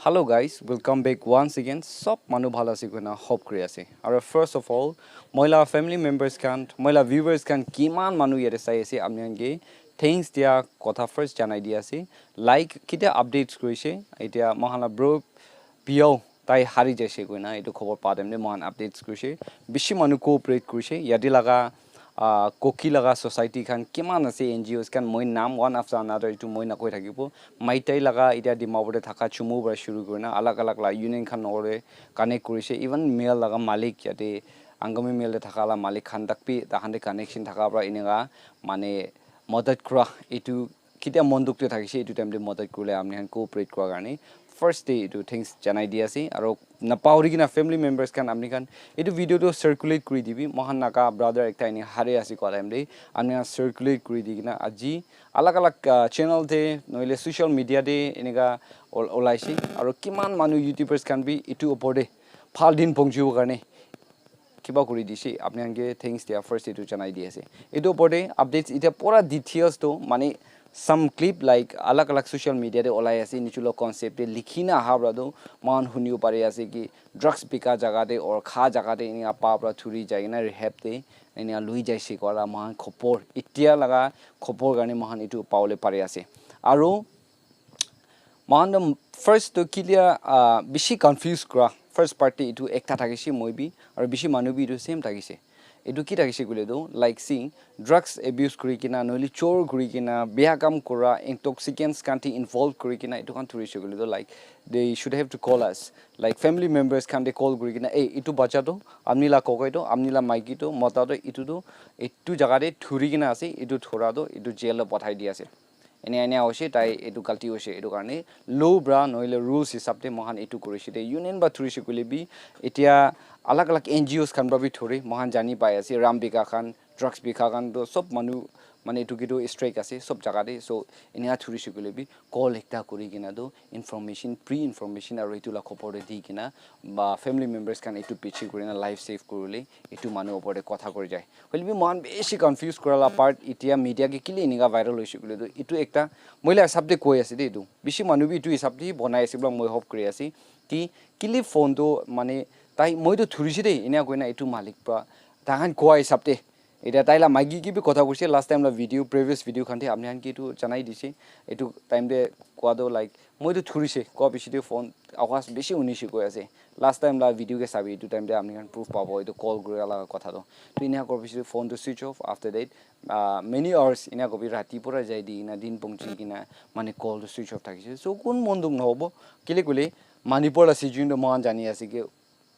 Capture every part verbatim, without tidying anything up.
Hello guys, welcome back once again. Sob manu bhal ase koina hope kuri ase. Aru first of all, moi la family members khan, moi la viewers khan kiman manu yate sai ase, apni khan ke thanks dia kotha first janai di ase. Like, kitia updates kurise, etia moikhan la bro Pio tai hari jaise koina etu khobor pa time te moikhan updates kurise. Bishi manu cooperate kurise. Yate laga ah, Koki laga society khan kiman ase, N G Os khan, moi naam one after another etu moi nakoi thakibo. Maitai laga etia Dimapur te thaka Chumu para shuru kurina alag alag la union khan nore connect kurise. Even mill laga malik yate Angami mill te thaka la malik khan tak bi tahan te connection thaka para eneka mane madad kura etu kitia mon dukh te thakise etu time te madad kurle apni khan cooperate kura karne first te etu thanks janai di ase. Aro napauri kena family members khan apni khan etu video tu circulate kuri dibi. Moikhan Naga brother ekta ene hari ase koa time te apni khan circulate kuri di kena aji alag alag ah, channel te noile social media te eneka ol- olaise. Aro kiman manu youtubers khan bi etu opor te bhal din pongjibo karne kiba kuri dise, apni khan ke thanks dia first etu janai di ase. Etu opor te updates etia pura details to mane some clip like alag alag social media te olai ase, nichu lo concept te likhi na aha para tu moikhan hunibo pari ase ki drugs bika jaga te or kha jaga te enia pa para thuri jai kena rehab te enia lui jaise koa la moikhan khopor etia laga khopor karne moikhan etu pabole pari ase. Aru moikhan tu first tu kilia ah, bishi confuse kura first part te etu ekta thakise moi bi aru bishi manu bi etu same thakise. Etu ki thakise koile tu like see drugs abuse kuri kena noile chor kuri kena bia kam kura intoxicants khan te involve kuri kena etu khan thurise koile tu like they should have to call us, like family members khan te call kuri kena ei etu bacha tu apni la kokai tu apni la maiki tu mota tu etu tu etu jaga te thuri kena ase, etu thura tu etu jail lo pathai di ase. Enia enia hoise tai etu galti hoise etu karne law para nohoile rules hisab te moikhan etu kurise de union para thurise koile bi etia alag alag N G Os khan para bi thuri moikhan jani pai ase ram bika khan drugs bika khan tu sob manu mane etu ke tu strict ase sob jaga te. So enia thurise koile bi call ekta kuri kena tu information pre information aru etu la khopor te di kena ba family members khan etu piche kuri na life save kuribole etu manu opor te kotha kuri jai. Hoile bi moikhan bishi confuse kura la part etia media ke kile enika viral hoise koile tu etu ekta moi la hisab te koi ase de etu bishi manu bi etu hisab te hi banai ase bula moi hope kuri ase ki kile phone tu mane tai moi tu thurise de enia koina etu malik pra tai khan koa hisab te etia tai la maiki ke bi kotha kurise last time la video previous video khan te apni khan ke etu janai dise etu time te koa tu like moi tu thurise koa bishi te phone awaaz bishi hunise koi ase. Last time la video ke sabi etu time te apni khan proof pabo etu call kura la kotha tu. To enia kor bishi phone tu switch off after that uh, many hours enia kobi rati pura jai di kena din pongchi kena mane call tu switch off thakise. So kun mon dukh nahobo kile koile Manipur la situation tu moikhan jani ase ki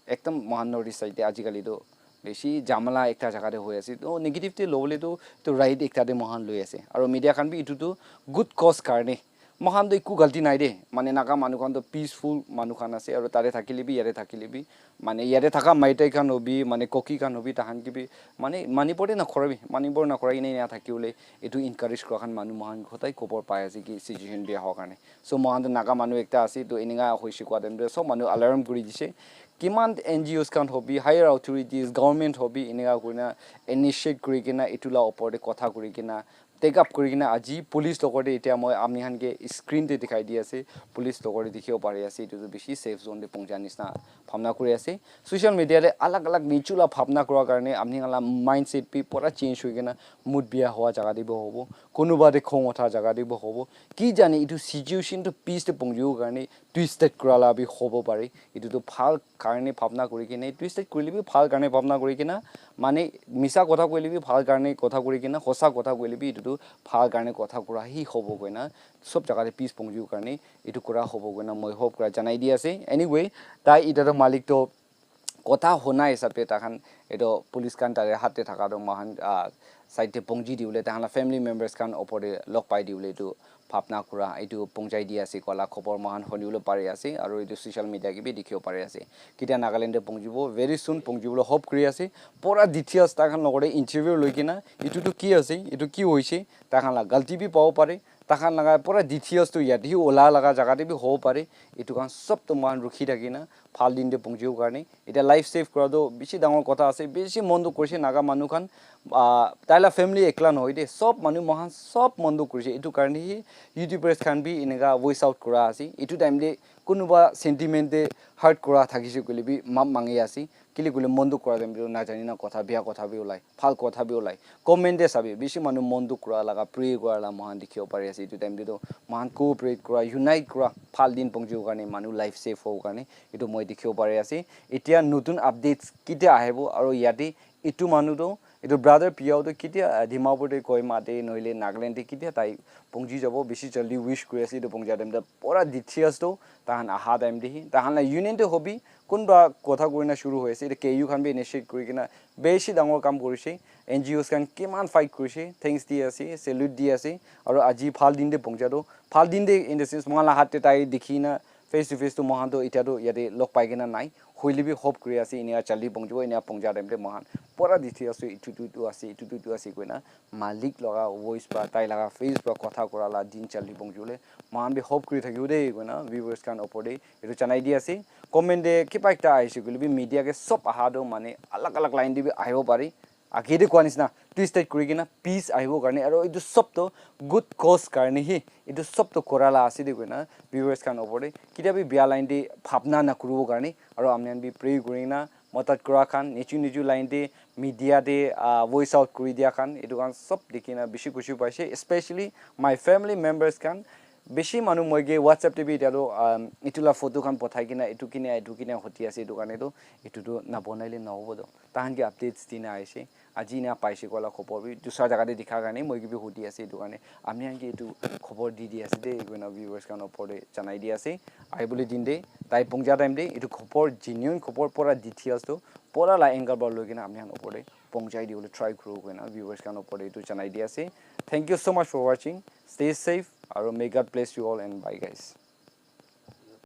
ekdam moikhan North East side te ajikali tu bishi jamala ekta jaga te hoi ase to negative te lobole tu to right ekta te moikhan loi ase aru media khan bi etu tu good cause karne moikhan tu eku galti nai de mane Naga manu khan tu peaceful manu khan ase aru tate thakile bi yate thakile bi mane yate thaka maitai khan hobi mane koki khan hobi tahan ke bi mane Manipur te nakhora bi Manipur nakhora ine ine thaki bole etu encourage kura khan manu moikhan hotai khobor pai ase ki situation bia hoa karne. So moikhan tu Naga manu ekta ase to eninga hoise koa time te sob manu alarm kuri dise kiman N G Os khan hobi higher authorities government hobi eninga kurina initiate kuri kena etu la opor te kotha kuri kena take up kuri kena aji police logot te etia moi apni khan ke screen te dikhai di ase police logot te dikhibo pari ase etu tu bishi safe zone te pongja nisna bhabna kuri ase. Social media te alag alag nichu la bhabna kura karne apni khan la mindset bi pura change hoi kena mood bia hoa jaga te bi hobo kunuba te khong utha jaga te bi hobo ki jane etu situation tu peace te pongjibo karne twisted kura la bi hobo pare. Etu tu bhal karne bhabna kuri kena twisted kurile bi bhal karne bhabna kuri kena mane misa kotha koile bi bhal karne kotha kuri kena hosa kotha koile bi etu tu bhal karne kotha kura hi hobo koina sob jaga te peace pongjibo karne etu kura hobo koina moi hope kura janai di ase. Anyway tai eta tu malik tu kotha huna hisab te takhan etu police khan tate hat te thaka tu moikhan ah, side te pongji di bole takhan la family members khan opor te log pai di bole etu bhabna kura etu pongjai di ase koa la khobor moikhan huni bole pari ase aru etu social media ke bi dikhibo pari ase. Ketia Nagaland te pongjibo very soon pongji bole hope kuri ase. Pura details takhan logot te interview loi kena etu tu ki ase etu ki hoise takhan la galti bi pabo pare takhan laga pura details tu yate hi ola laga jaga te bi hobo pare. Etu khan sob tu moikhan rukhi thaki na bhal din te pongjibo karne etia life save kura tu bishi dangor kotha ase bishi mon dukh kurise Naga manu khan ah, tai la family ekla nohoi de sob manu moikhan sob mon dukh kurise etu karne hi youtubers khan bi eninka voice out kura ase etu time te kunuba sentiment te hurt kura thakise koile bi map mangi ase. Kile koile mon dukh kura time te najani na kotha, bia kotha bi ulai, bhal kotha bi ulai. Comment te sabi, bishi manu mon dukh kura laga, pray kura la mohan dikhibo pari ase. Etu time te toh mohan cooperate kura, unite kura, bhal din pongjibo karne, manu life safe hobo karne, etu moi dikhibo pari ase. Etia notun updates ketia ahibo, aro yate etu manu toh, etu brother Piyao toh ketia, ah, Dimapur te, Kohima te, nohile Nagaland te ketia tai pongji jabo, bishi jaldi wish kuri ase. Etu pongja time te pura details toh tahan aha time te hi, tahan la union te hobi, kunba kotha kurina shuru hoi ase. Etu K U khan bi initiate kuri kena bishi dangor kam kurise. N G Os khan kiman fight kurise, thanks di ase, salute di ase. Aro aji bhal din te pongja toh, bhal din te in the sense, mohan la hat te tai dikhi na face to face toh mohan toh etia toh yate log pai kena nai. Hoile bi hope kuri ase, inia jaldi pongjibo, inia pongja time te mohan pura details toh etu tu tu ase, etu tu tu ase koina malik laga voice pra, tai laga face pra kotha kura la din jaldi pongjibo le mohan bi hope kuri thakibo de koina viewers khan opor te etu janai di ase. Comment te kiba ekta ahise koile bi media ke sob aha toh mane alag alag line te bi ahibo pare. Age te koa nisna twist kuri kena peace ahibo karne, aro etu sob toh good cause karne hi, etu sob toh kora la ase de koina viewers khan opor te ketia bi bia line te bhabna na kuribo karne, aro ami khan bi pray kuri kena madad kura khan, niju niju line te media te, ah, voice out kuri dia khan, etu khan sob dikhi na bishi khushi paise, especially my family members khan. Bishi manu moi ke WhatsApp te bi etia toh, um, etu la photo khan pothai kena, etu kine, etu kine hoti ase, etu karne toh, etu toh nabonai le nahobo toh. Tahan ke updates dina aise. Aji ena paise koa la khobor bi dusra jaga te dikha karne moi ke bi hudi ase, etu karne ami khan ke etu khobor di di ase de, koina viewers khan opor te janai di ase. Ahibole din te tai pongja time te etu khobor, genuine khobor, pura details toh pura la angle para loi kena ami khan opor te pongjai dibole try kuru koina viewers khan opor te etu janai di ase. Thank you so much for watching. Stay safe, aro may God bless you all and bye guys.